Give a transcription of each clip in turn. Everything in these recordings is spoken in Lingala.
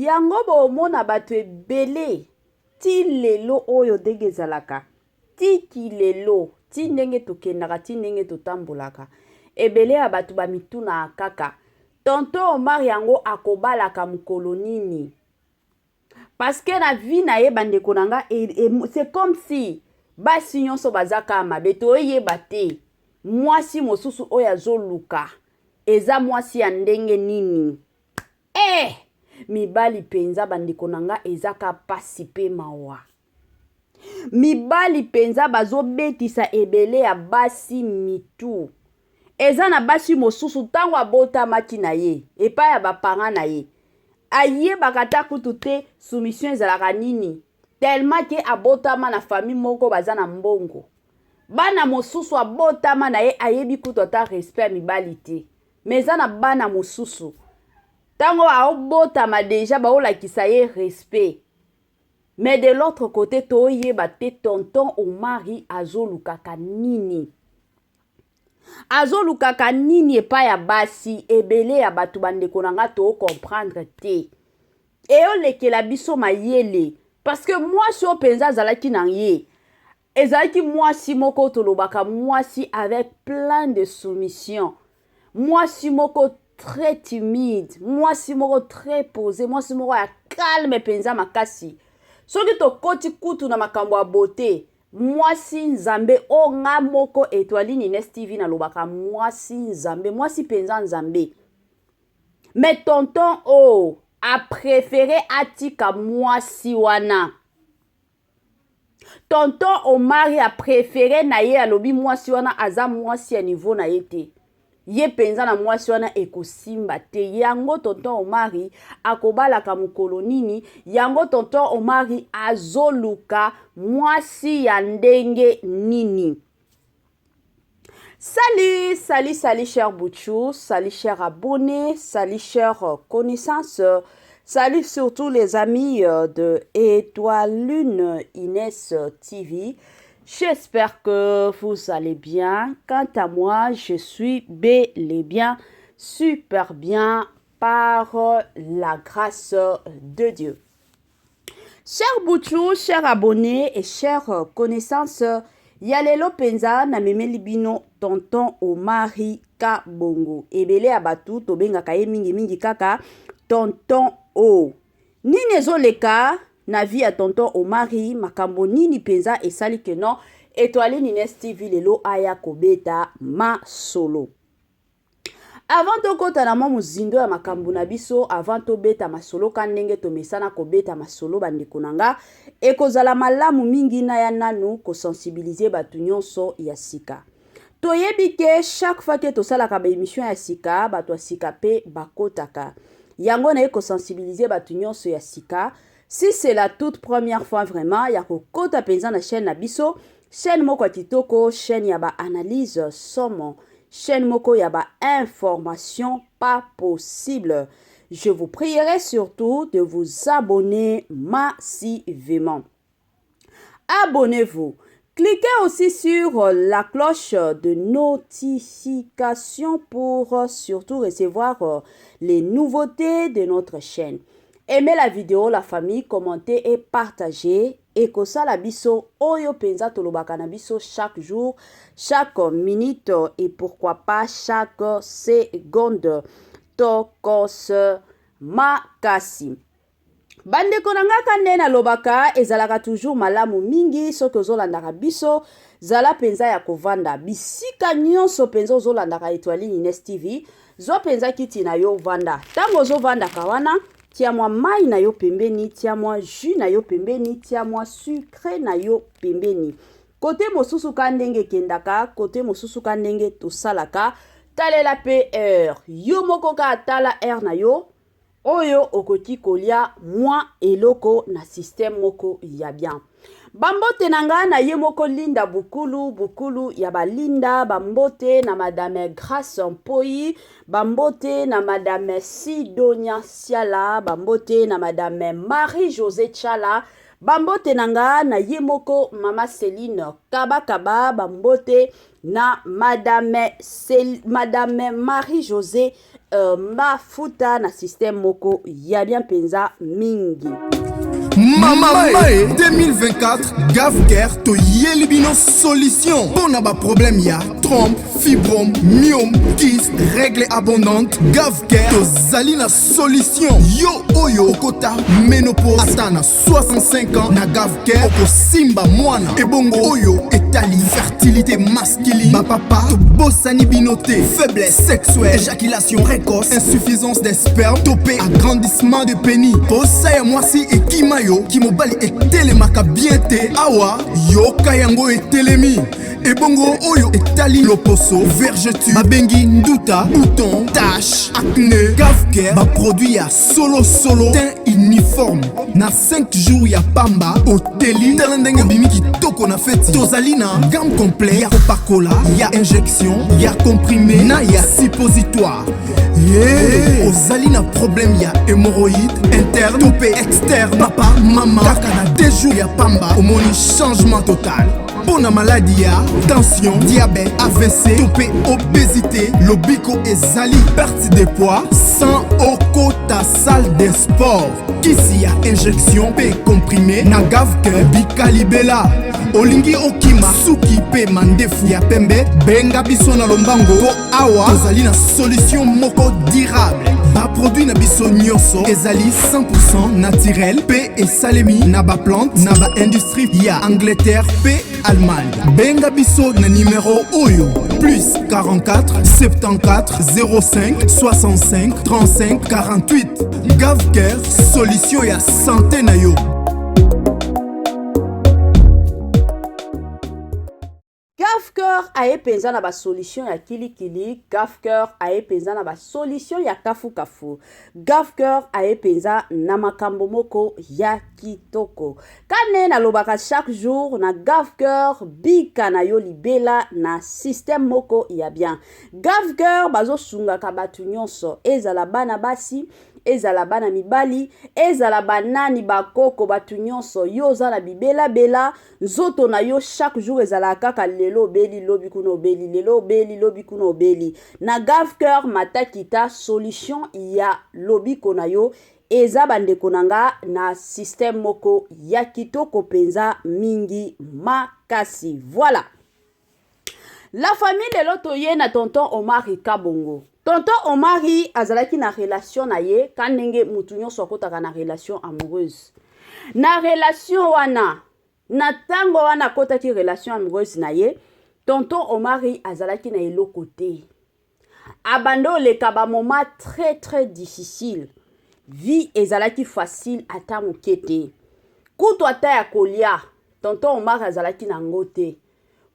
Yango bomona bato ebele ti lelo oyo ndenge ezalaka ti kilelo ti ndenge tokendaka ti ndenge totambolaka ebele ya bato bamitunaka kaka tonton Omar yango akobalaka mokolo nini? Parce que na vie na ye bandeko na nga c'est comme si basi nyonso baza kaka mabe toyeba te mwasi mosusu oyo azoluka eza mwasi ya ndenge nini eh! Mibali mpenza bandeko na nga eza ka pasi pe mawa. Mibali mpenza bazobetisa ebele ya basi mitu. Eza na basi mosusu ntango abotamaki na ye epai ya baparent na ye ayebaka ata kutu te soumission ezalaka nini tellement ke abotama na famille moko baza na mbongo. Bana mosusu abotama na ye ayebi kutu ata respect ya mibali te. Mais eza na bana mosusu ntango aobotama deja baolakisa ye respect. Mais de l'autre côté toyeba te tonton Omari azolukaka nini? Azolukaka nini epai ya basi ebele ya bato bandeko na nga to comprendre te. Eyolekela biso mayele parce que mwasi oyo mpenza azalaki na ye ezalaki mwasi moko tolobaka mwasi avec plein de soumission, mwasi moko très timide, mwasi moko très posé, mwasi moko ya calme mpenza makasi. Soki tokoti kutu na makambo ya beauté, mwasi nzambe o nga moko Etoiline Ines TV nalobaka mwasi nzambe, mwasi mpenza nzambe. Mais tonton o a préféré atika mwasi wana. Tonton Omari a préféré na ye alobi mwasi wana aza mwasi ya niveau na ye te. Ye mpenza na mwasi wana ekosimba te. Yango tonton Omari akobalaka mokolo nini? Yango tonton Omari azoluka mwasi ya ndenge nini? Salut, salut, salut cher Bouchou, salut cher abonné, salut cher connaissance, salut surtout les amis de Étoile Lune Inès TV. J'espère que vous allez bien. Quant à moi, je suis bel et bien, super bien par la grâce de Dieu. Cher Bouchou, cher abonné et cher connaissance, ya lelo penza na memeli bino tonton Omari Kabongo. Ebele ya batu tobengaka ye mingi mingi kaka tonton O. Nini ezoleka na vie ya tonton Omari, makambo nini penza esali que non Etoile Ines TV lelo aya kobeta masolo. Avant tokota na mwa mozindo ya makambo na biso, avant tobeta masolo ka ndenge tomesana kobeta masolo bandeko na nga, ekozala malamu mingi naya nanu kosensibiliser bato nyonso ya sika. Toyebi ke chaque fois ke tosalaka ba emission ya sika, bato ya sika pe bakotaka. Yango naye kosensibiliser bato nyonso ya sika. Si c'est la toute première fois vraiment ya kokota penza na chaîne na biso, chaîne moko ya kitoko, chaîne ya ba analyse somo, chaîne moko ya ba information pas possible. Je vous prierai surtout de vous abonner massivement. Abonnez-vous. Cliquez aussi sur la cloche de notification pour surtout recevoir les nouveautés de notre chaîne. Aimez la vidéo, la famille, commentez et partagez. Ekosala biso oyo penza tolobaka na biso chaque jour, chaque minute et pourquoi pas chaque seconde. Tokos makasi. Bandeko na nga ka nde nalobaka ezalaka toujours malamu mingi soki ozolandaka biso zala penza ya kovanda bisika nyonso penza ozolandaka Etoiline Ines TV zwa penza kiti na yo vanda ntango ozovandaka wana tia mwa mai na yo pembeni tia mwa jus na yo pembeni tia mwa sucre na yo pembeni kote mosusu ka ndenge ekendaka kote mosusu ka ndenge tosalaka talela pe heure yo moko ka tala heure na yo oyo okoki kolia mwa eloko na système moko ya bien. Bambote na nga na ye moko Linda Bukulu, Bukulu ya ba Linda, bambote na Madame Grace Mpoyi, bambote na Madame Sidonia Siala, bambote na Madame Marie-Josée Tshala, bambote na nga na ye moko Mama Céline Kabakaba, bambote na Madame Marie-Josée Mafuta na système moko ya bien mpenza mingi. Mama Mae 2024, Gavcare toyeli bino solution mpo na baproblème ya trompe, fibrome, myome, kyste, règle abondante. Gavcare tozali na solution. Yo oyo okota ménopause ata na 65 ans, na Gavcare okosimba mwana. Ebongo oyo etali fertilité masculine, bapapa tobosani bino te. Faiblesse sexuelle, éjaculation précoce, insuffisance des sperme to mpe agrandissement de pénis, posa ya mwasi ekima yo, kimobali etelemaka bien te, awa yoka yango etelemi. Ebongo oyo etali loposo, vergeture babengi nduta, bouton, tache, acné, Gavcare baproduit ya solosolo, teint uniforme na 5 jours ya pamba oteli. Tala ndenge obimi kitoko na feti. Tozali na gamme complet ya kopakola, ya injection, ya comprimé na ya suppositoire. Yeah. Ozali na problème ya hémorroïde interne to mpe externe, papa, mama, kaka na 2 jours ya pamba omoni changement total. Mpo na maladi ya tension, diabète, AVC to mpe obésité, lobiko ezali, perte de poids sans okota salle de sport. Kisi ya injection mpe comprimé na Gavcare, bikalibela. Olingi okima suki mpe mandefu ya pembe, benga biso na lombango mpo awa tozali na solution moko durable. Baproduit na biso nyonso ezali 100% naturel mpe esalemi na baplante na baindustrie ya Angleterre mpe Allemagne. Benga biso na numero oyo: plus 44 74 05 65 35 48. Gavcare, solution ya santé na yo. Gavcare aye mpenza na basolution ya kilikili. Gavcare aye mpenza na basolution ya kafukafu. Gavcare aye mpenza na makambo moko ya kitoko. Kane nalobaka chaque jour, na Gavcare bika na yo libela na système moko ya bien. Gavcare bazosungaka bato nyonso, ezala bana basi, ezala bana mibali, ezala banani, bakoko, bato nyonso. Yo oza na bibelabela nzoto na yo, chaque jour ezalaka kaka lelo obeli, lobi kuna obeli, lelo obeli, lobi kuna obeli, na Gavcare matakita solution ya lobiko na yo eza, bandeko na nga, na système moko ya kitoko mpenza mingi makasi. Voilà la famille, lelo toye na tonton Omari Kabongo. Tonton Omari azalaki na relation na ye, ka ndenge mutu nyonso akotaka na relation amoureuse. Na relation wana, na ntango wana akotaki relation amoureuse na ye, tonton Omari azalaki na eloko te. Abanda oleka bamoment très très difficile. Vie ezalaki facile ata moke te. Kutu ata ya kolia, tonton Omari azalaki nango te.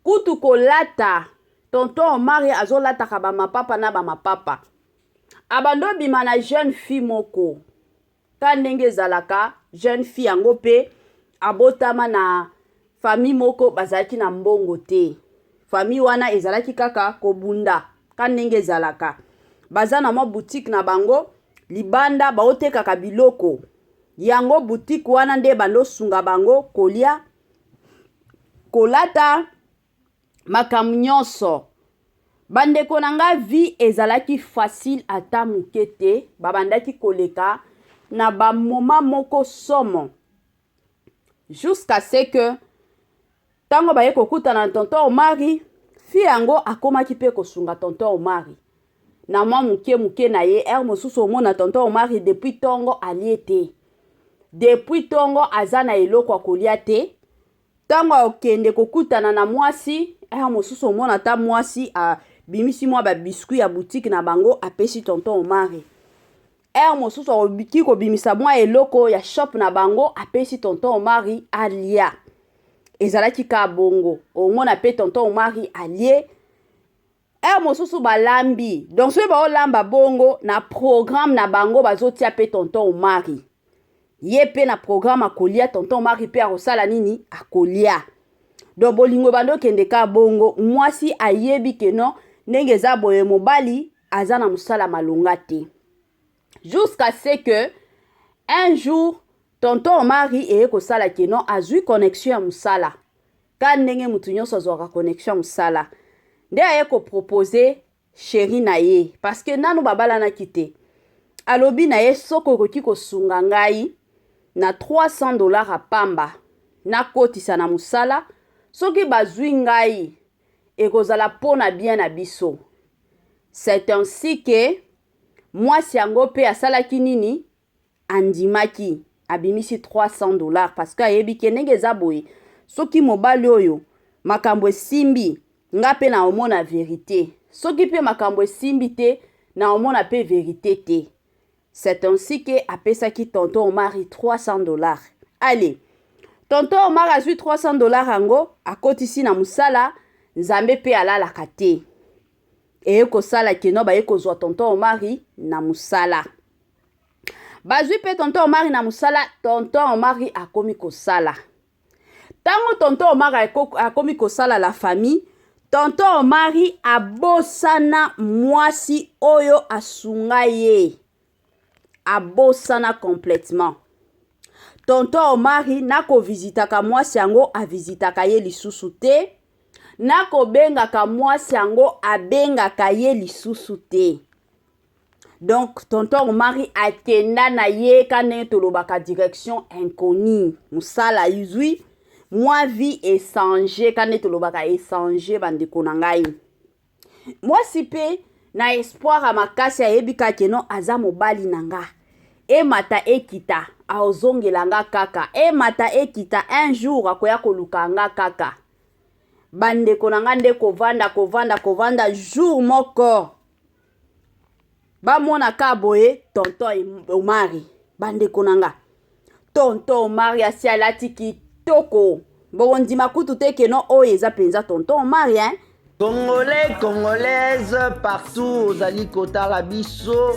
Kutu kolata, tonton Omari azolataka bamapapa na bamapapa. Abanda obima na jeune fille moko, ka ndenge ezalaka. Jeune fille yango mpe abotama na famille moko bazalaki na mbongo te. Famille wana ezalaki kaka kobunda, ka ndenge ezalaka. Baza na mwa boutique na bango libanda, baotekaka biloko yango. Boutique wana nde bandosunga bango kolia, kolata, makambo nyonso. Bandeko na nga, vie ezalaki facile ata moke te. Babandaki koleka na bamoma moko somo, jusqu'à ce que ntango baye kokutana na tonton Omari, fille yango akomaki mpe kosunga tonton Omari na mwa moke moke na ye. Heure mosusu omona tonton Omari depuis ntongo alie te, depuis ntongo aza na eloko ya kolia te. Ntango akokende kokutana na mwasi, heure mosusu omona ata mwasi abimisi mwa babiscuit ya boutique na bango, apesi tonton Omari. Heure mosusu akoki kobimisa mwa eloko ya shop na bango, apesi tonton Omari alia. Ezalaki ka bongo. Omona mpe tonton Omari alie. Heure mosusu balambi, donc soki baolamba bongo, na programme na bango bazotia mpe tonton Omari. Ye mpe na programme akolia, tonton Omari mpe akosala nini? Akolia. Donc bolingo ebandi okende ka bongo. Mwasi ayebi ke non, ndenge eza boye, mobali aza na mosala malonga te, jusqu'à ce que un jour tonton Omari eye kosala ke non, azwi connexion ya mosala, ka ndenge motu nyonso azwaka connexion ya mosala. Nde aye kopropose. chéri na ye, parce que nanu babalanaki te. Alobi na ye, soki okoki kosunga ngai na 300 $ ya pamba, nakotisa na mosala, soki bazwi ngai, ekozala mpo na bien na biso. C'est ainsi que mwasi yango mpe asalaki nini? Andimaki, abimisi 300 $, parce que ayebi ke ndenge eza boye, soki mobali oyo makambo esimbi, nga mpe na omona vérité, soki mpe makambo esimbi te, na omona mpe vérité te. C'est ainsi que apesaki tonton Omari 300 $. Allez, tonton Omar azwi 300 $ yango, akotisi na mosala. Nzambe mpe alalaka te, eye kosala que non, baye kozwa tonton Omari na mosala. Bazwi mpe tonton Omari na mosala. Tonton Omari akomi kosala. Ntango tonton Omari akomi kosala, la famille, tonton Omari abosana mwasi oyo asunga ye, abosana complètement tonton Omari. Nakovizitaka mwasi yango, avizitaka ye lisusu te. Nakobengaka mwasi yango, abengaka ye lisusu te. Donc tonton Omari akenda na ye ka ndenge tolobaka, direction inconnue. Mosala izwi mwa vie echanger, ka nde tolobaka echanger. Bandeko na ngai, mwasi mpe na espoir ya makasi, ayebi kaka que non, aza mobali na nga, emata ekita, azongela nga kaka, emata ekita, un jour akoya koluka nga kaka. Bandeko na nga, nde kovanda, kovanda, kovanda, jour moko bamonaka boye tonton Omari. Bandeko na nga, tonton Omari asi alati kitoko, bokondima kutu te que non, oyo eza mpenza tonton Omari, hein? Congolais, Congolaise partout ozali kotala biso,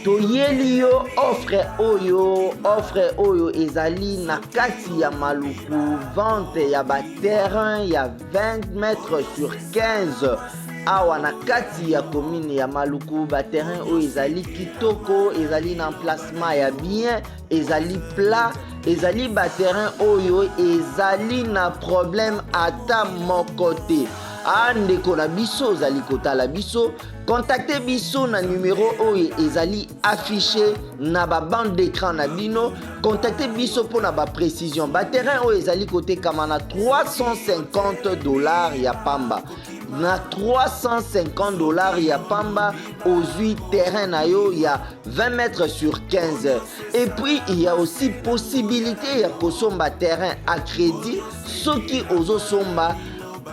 toyeli yo offre oyo. Offre oyo ezali na kati ya Maluku, vente ya baterrain ya 20 mètres sur 15 awa na kati ya commune ya Maluku. Baterrain oyo ezali kitoko, ezali na emplacement ya bien, ezali plat, ezali baterrain oyo ezali na problème ata moko te. A ndeko na biso ozali kotala biso, contacte biso na numero oyo ezali affiché na babande d'écran na bino. Contacte biso mpona baprécision. Baterrain oyo ezali kotekama na 350 $ ya pamba. Na 350 $ ya pamba, ozwi terrain na yo ya 20 mètres sur 15. Et puis il y a aussi possibilité ya kosomba terrain à crédit, soki ozosomba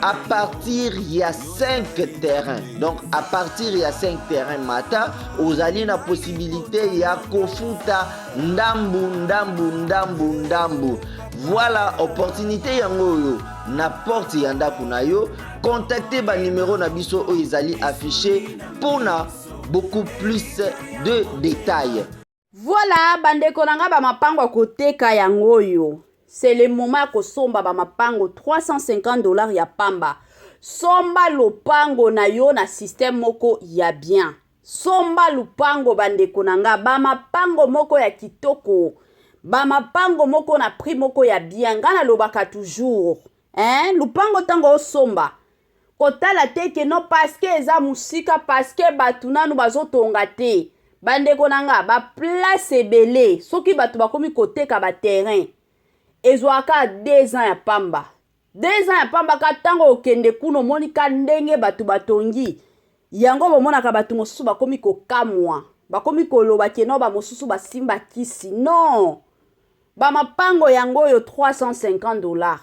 à partir ya 5 terrains. Donc à partir ya 5 terrains mata, ozali na possibilité ya kofuta ndambu ndambu ndambu ndambu. Voilà opportunité yango oyo na porte ya ndako na yo. Contacte banimero na biso oyo ezali affiché mpona beaucoup plus de détails. Voilà, bandeko na nga, bamapango ya koteka yango oyo. C'est le moment ya kosomba bamapango, 350 $ ya pamba. Somba lopango na yo na système moko ya bien. Somba lupango, bandeko na nga, bamapango moko ya kitoko, bamapango moko na prix moko ya bien. Nga nalobaka toujours, hein? Lupango, ntango osomba, kotala te que non, parce que eza mosika, parce que bato nanu bazotonga te. Bandeko na nga, baplace ebele, soki bato bakomi koteka baterrain, ezwaka 2 ans ya pamba, 2 ans ya pamba. Ka ntango okende kuna, omoni ka ndenge bato batongi yango. Bomonaka bato mosusu bakomi kokamwa, bakomi koloba que non, bamosusu basimba kisi. Non, bamapango yango oyo, 350 $.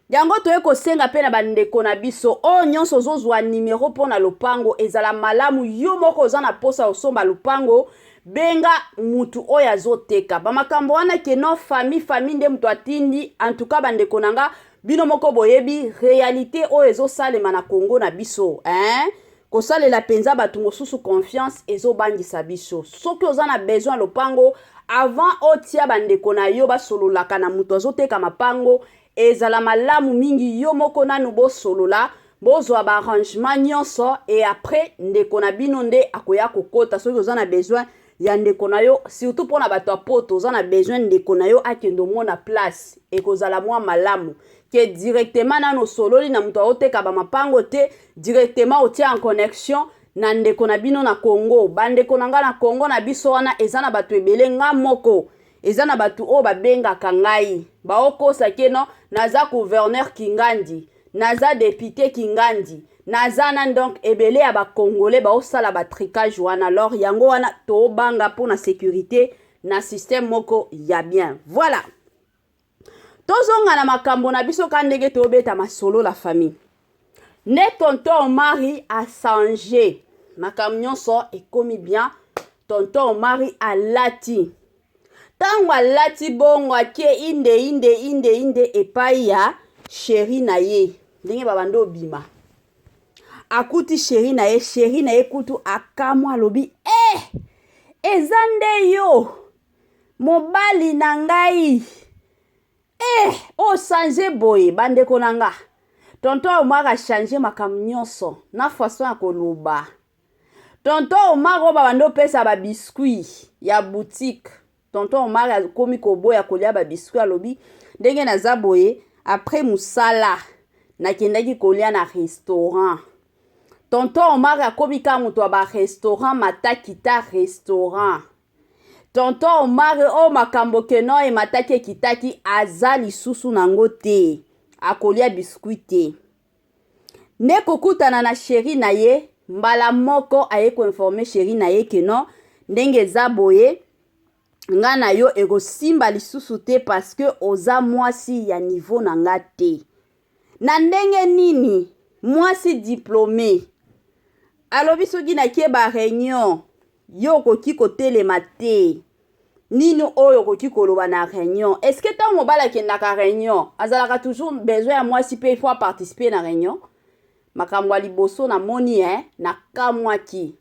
Yango toye kosenga mpe na bandeko na biso oyo nyonso ozozwa nimero mpo na lopango, ezala malamu yo moko oza na posa osomba lopango, benga mutu oyo azoteka. Bamakambo wana que non, famille, famille nde moto atindi. Antuka, bandeko na nga, bino moko boyebi réalité oyo ezosalema na Kongo na biso, hein? Kosalela mpenza bato mosusu confiance ezobangisa biso. Soki oza na besoin ya lopango, avant otia bandeko na yo basololaka na moto azoteka mapango, ezala malamu mingi yo moko nanu bosolola, bozwa baarrangement nyonso, et après ndeko na bino nde akoya kokota. Soki oza na besoin ya ndeko na yo, surtout mpona bato ya Poto, oza na besoin ndeko na yo akende omona place, ekozala mwa malamu que directement nano osololi na moto aoteka bamapango te, directement otia en connexion. Na ndeko na bino na Congo, ba ndeko na nga na Congo na biso wana eza na bato ebele nga moko eza na bato oyo babengaka ngai baokosa ke no naza gouverneur Kingandi, naza depute Kingandi, naza nani. Donc ebele ya ba congolais baosala ba tricage wana. Alors yango wana tobanga mpo na sécurité na système moko ya bien. Voilà, tozonga na makambo na biso ka ndenge tobeta masolo. La famille, nde tonton Omari achanger makambo nyonso, ekomi bien. Tonton Omari alati, ntango alati bongo, akie inde inde inde inde epai ya chéri na ye. Ndenge babandi obima, akuti chéri na ye. Chéri na ye kutu akamwa, alobi: "Eh, eza nde yo mobali na ngai? Eh, ochanger boye?" Bandeko na nga, tonton Omar achanger makambo nyonso na façon ya koloba. Tonton Omar oyo babandi opesa babiscuit ya boutique, tonton Omar akomi koboya kolia babiscuit. Alobi: "Ndenge naza boye, après mosala nakendaki kolia na restaurant." Tonton Omar akomi kaka moto ya barestaurant, matakita restaurant. Tonton Omar oyo makambo keno emataki ekitaki, aza lisusu nango te, akolia biscuit te. Nde kokutana na chéri na ye mbala moko, aye koinformer chéri na ye keno ndenge eza boye, nga na yo ekosimba lisusu te, parce que oza mwasi ya niveau na nga te. Na ndenge nini? Mwasi diplômé, alobi soki nakie baréunion, yo okoki kotelema te. Nini oyo okoki koloba na réunion? Est-ce ntango mobali akendaka réunion, azalaka toujours besoin ya mwasi mpe il faut aparticiper na réunion? Makambo ya liboso namoni, eh, nakamwaki.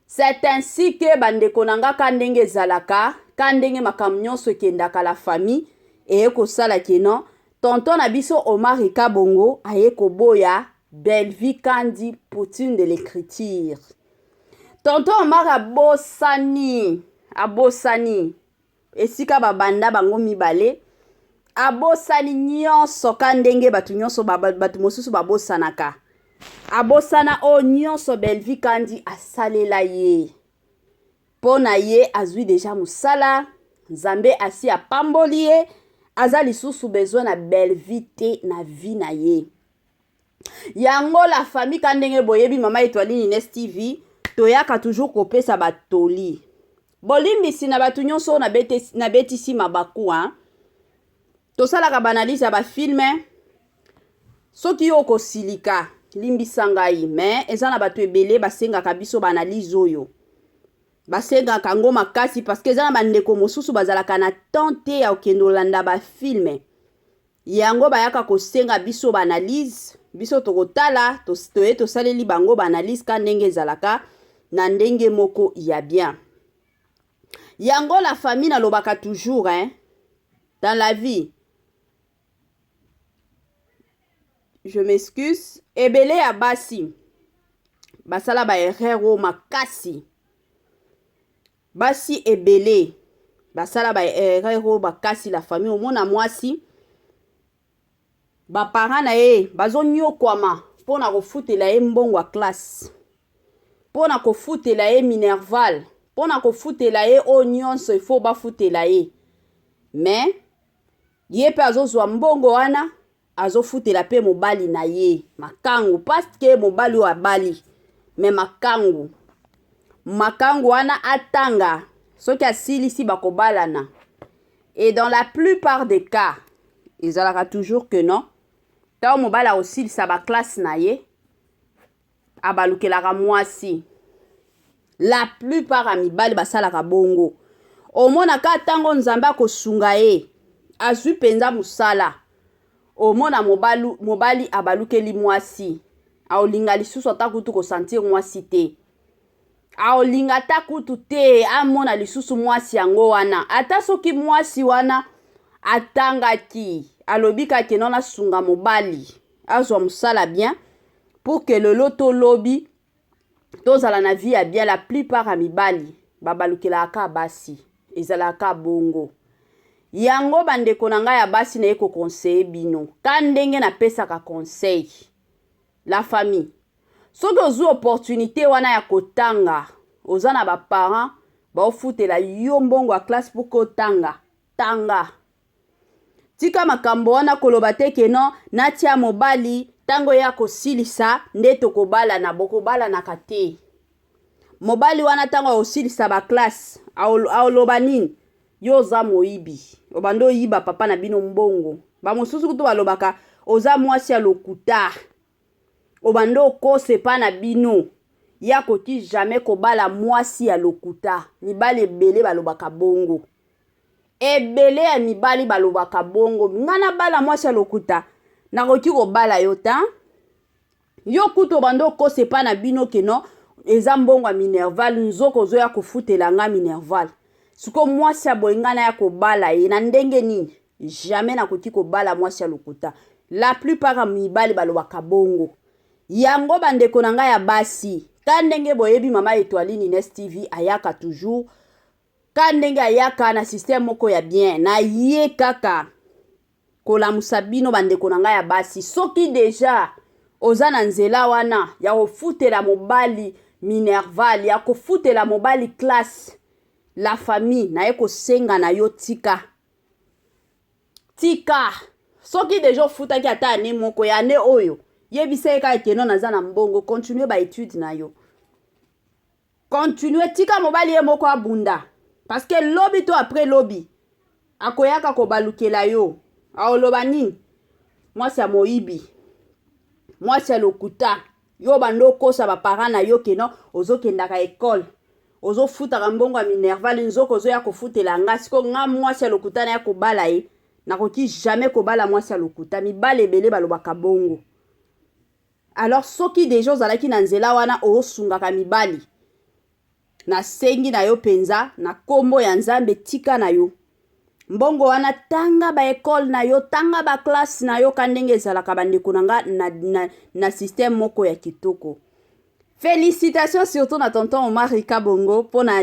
C'est ainsi que, bandeko na nga, ka ndenge ezalaka, ka ndenge makambo nyonso ekendaka, la famille, eye kosala keno tonton na biso Omar Kabongo aye koboya Bellevue Kandi, Poutine de l'écriture. Tonton Omar abosani, abosani esika babanda bango mibale, abosani nyonso ka ndenge bato nyonso, bato mosusu babosanaka. Abosana oyo nyonso Bellevue Kandi asalela ye. Mpo na ye, azwi déjà mosala, Nzambe asi apamboli ye, aza lisusu besoin na Bellevue te na vie na ye. Yango, la famille, ka ndenge boyebi Mama Etoile Ines TV, toyaka toujours kopesa batoli. Bolimbisi na bato nyonso oyo nabetisi mabaku, hein? Tosalaka baanalyse ya bafilm. Soki yo okosilika, limbisa ngai, me eza na bato ebele basengaka biso baanalyse oyo, basengaka yango makasi, parce que eza na bandeko mosusu bazalaka na temps te ya kokende kolanda bafilm. Yango bayaka kosenga biso baanalyse. Biso tokotala, toye tosaleli bango baanalyse ka ndenge ezalaka na ndenge moko ya bien. Yango, la famille, nalobaka toujours, hein, dans la vie, je m'excuse, ebele ya basi basala baerreur oyo makasi. Basi ebele basala baerreur oyo makasi, la famille. Omona mwasi, baparent na ye bazonyokwama mpona kofutela ye mbongo ya classe, mpona kofutela ye minerval, mpona kofutela ye oyo nyonso ifo bafutela ye. Me ye mpe azozwa mbongo wana, azofutela mpe mobali na ye makangu, parce que mobali oyo abali me makangu, makangu wana atanga, soki asilisi bakobalana. Et dans la plupart des cas, ezalaka toujours que non, ntango mobali akosilisa baclasse na ye, abalukelaka mwasi. La plupart ya mibali basalaka bongo. Omonaka ntango Nzambe akosunga ye, azwi mpenza mosala, omona mobali, mobali abalukeli mwasi, aolinga lisusu ata kutu kosentir mwasi te, aolinga ata kutu te amona lisusu mwasi yango wana. Ata soki mwasi wana atangaki, alobi kaka no nasunga mobali azwa mosala bien pour que lelo tolobi tozala na vie ya bien. La plupart ya mibali babalukelaka kaka basi, ezalaka bongo. Yango, bandeko na ngai ya basi, naye koconseiller bino ka ndenge napesaka conseil, la famille. Soki ozwi opportunité wana ya kotanga, oza na ba parents baofutela yo mbongo ya classe mpo kotanga, tanga. Tika makambo wana koloba te ke non, natia mobali ntango ye akosilisa nde tokobalana. Bokobalanaka te. Mobali wana ntango akosilisa ba classe aoloba nini? Yo oza moyibi, obanda oyiba papa na bino mbongo. Bamosusu kutu balobaka oza mwasi ya lokuta, obanda okosa epa na bino. Ye akoki jamais kobala mwasi ya lokuta. Mibali ebele balobaka bongo, ebele ya mibali balobaka bongo. Nga nabala mwasi ya lokuta, nakoki kobala yo ta. Yo kutu obanda okosa epa na bino ke non, eza mbongo ya minerval, nzoko ozoya kofutela nga minerval. Siko mwasi ya boye, ngai naya kobala ye na ndenge nini? Jamais nakoki kobala mwasi ya lokuta. La plupart ya mibali balobaka bongo. Yango bandeko na ngai ya basi, ka ndenge boyebi mama Etoiline Ines TV ayaka toujours, ka ndenge ayaka na système moko ya bien na ye kaka kolamusa bino bandeko na ngai ya basi. Soki deja oza na nzela wana ya kofutela mobali minerval, ya kofutela mobali classe, la famille naye kosenga na yo, tika, tika. Soki deja ofutaki ata ane moko ya ane oyo, yebisa ye kaka ke non, naza na mbongo, continue ba étude na yo, continue. Tika mobali ye moko abunda, parce que lobi to après lobi akoyaka kobalukela yo, aoloba nini? Mwasi ya moyibi, mwasi ya lokuta, yo bando okosa ba parents na yo ke non, ozokendaka ekole, ozofutaka mbongo ya minerval, nzoko ozoya kofutela nga. Siko nga mwasi ya lokuta naya kobala ye? Nakoki jamais kobala mwasi ya lokuta. Mibali ebele balobaka bongo. Alors soki deja ozalaki na nzela wana, osungaka mibali, nasengi na yo mpenza na nkombo ya Nzambe, tika na yo mbongo wana, tanga ba école na yo, tanga ba classe na yo, ka ndenge ezalaka, bandeko na nga, na système moko ya kitoko. Félicitations surtout na tonton Omar Kabongo mpo na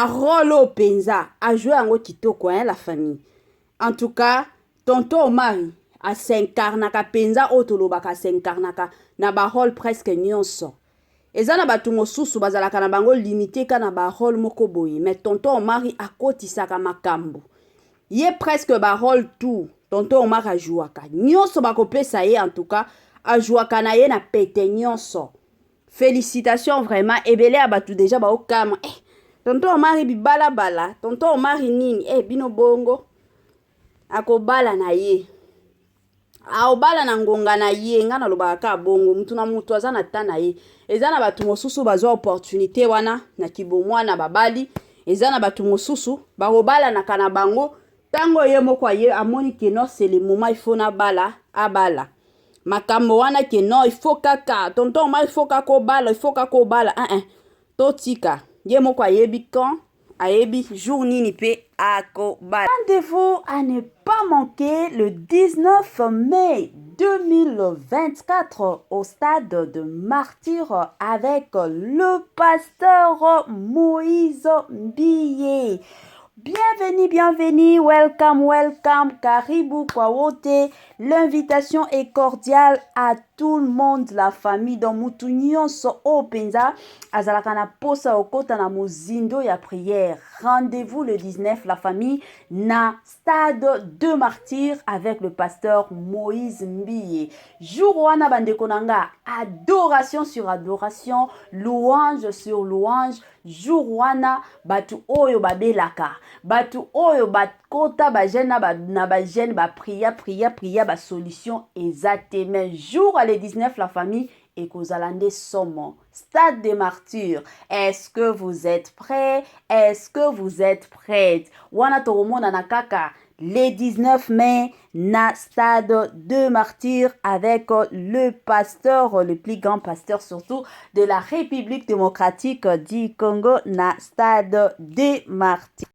rôle oyo mpenza ajoue yango kitoko, hein, la famille. En tout cas, tonton Omar as'incarnaka mpenza, oyo tolobaka as'incarnaka na ba rôle presque nyonso. Eza na bato mosusu bazalaka na bango limité ka na ba rôle moko boye, mais tonton Omari akotisaka makambo ye presque ba rôle tout. Tonton Omar ajouaka nyonso bakopesa ye, en tout cas ajouaka na ye na pete nyonso. Félicitations vraiment. Ebele ya bato deja baokama tonton Omari bibalabala, tonton Omari nini, bino bongo. Akobala na ye, aobala na ngonga na ye. Ngai nalobaka kaka bongo, mutu na mutu aza na ta na ye. Eza na bato mosusu bazwa opportunité wana na kibomwana babali, eza na bato mosusu bakobalanaka na bango ntango ye moko aye amoni ke non, c'est le moment, il faut nabala, abala. Makambo wana ke non, il faut kaka tonton Omar, il faut kaka obala, il faut kaka obala, uh -uh. Totika ye moko ayebi quand, ayebi jour nini mpe akobala. Rendez-vous à ne pas manquer le 19 mai 2024 au stade de Martyr avec le pasteur Moïse Mbiye. Bienvenue, bienvenue, welcome, welcome, karibu kwa wote. L'invitation est cordiale à tout le monde, la famille. Donc mutu nyonso oyo mpenza azalaka na posa okota na mozindo ya prière. Rendez-vous le 19, la famille, na stade de Martyr avec le pasteur Moïse Mbiye. Jour wana, bandeko na nga, adoration sur adoration, louange sur louange. Jour wana, bato oyo babelaka, bato oyo bakota ba jeûne na ba jeûne, baprier, prier, prier, ba solution eza te, mais jour le 19, la famille, ekozala nde somo. Stade de Martyr, est-ce que vous êtes prêts? Est-ce que vous êtes prêtes? Wana tokomonana kaka le 19 mai na stade de Martyr avec le pasteur, le plus grand pasteur surtout de la République démocratique du Congo, na stade de Martyr.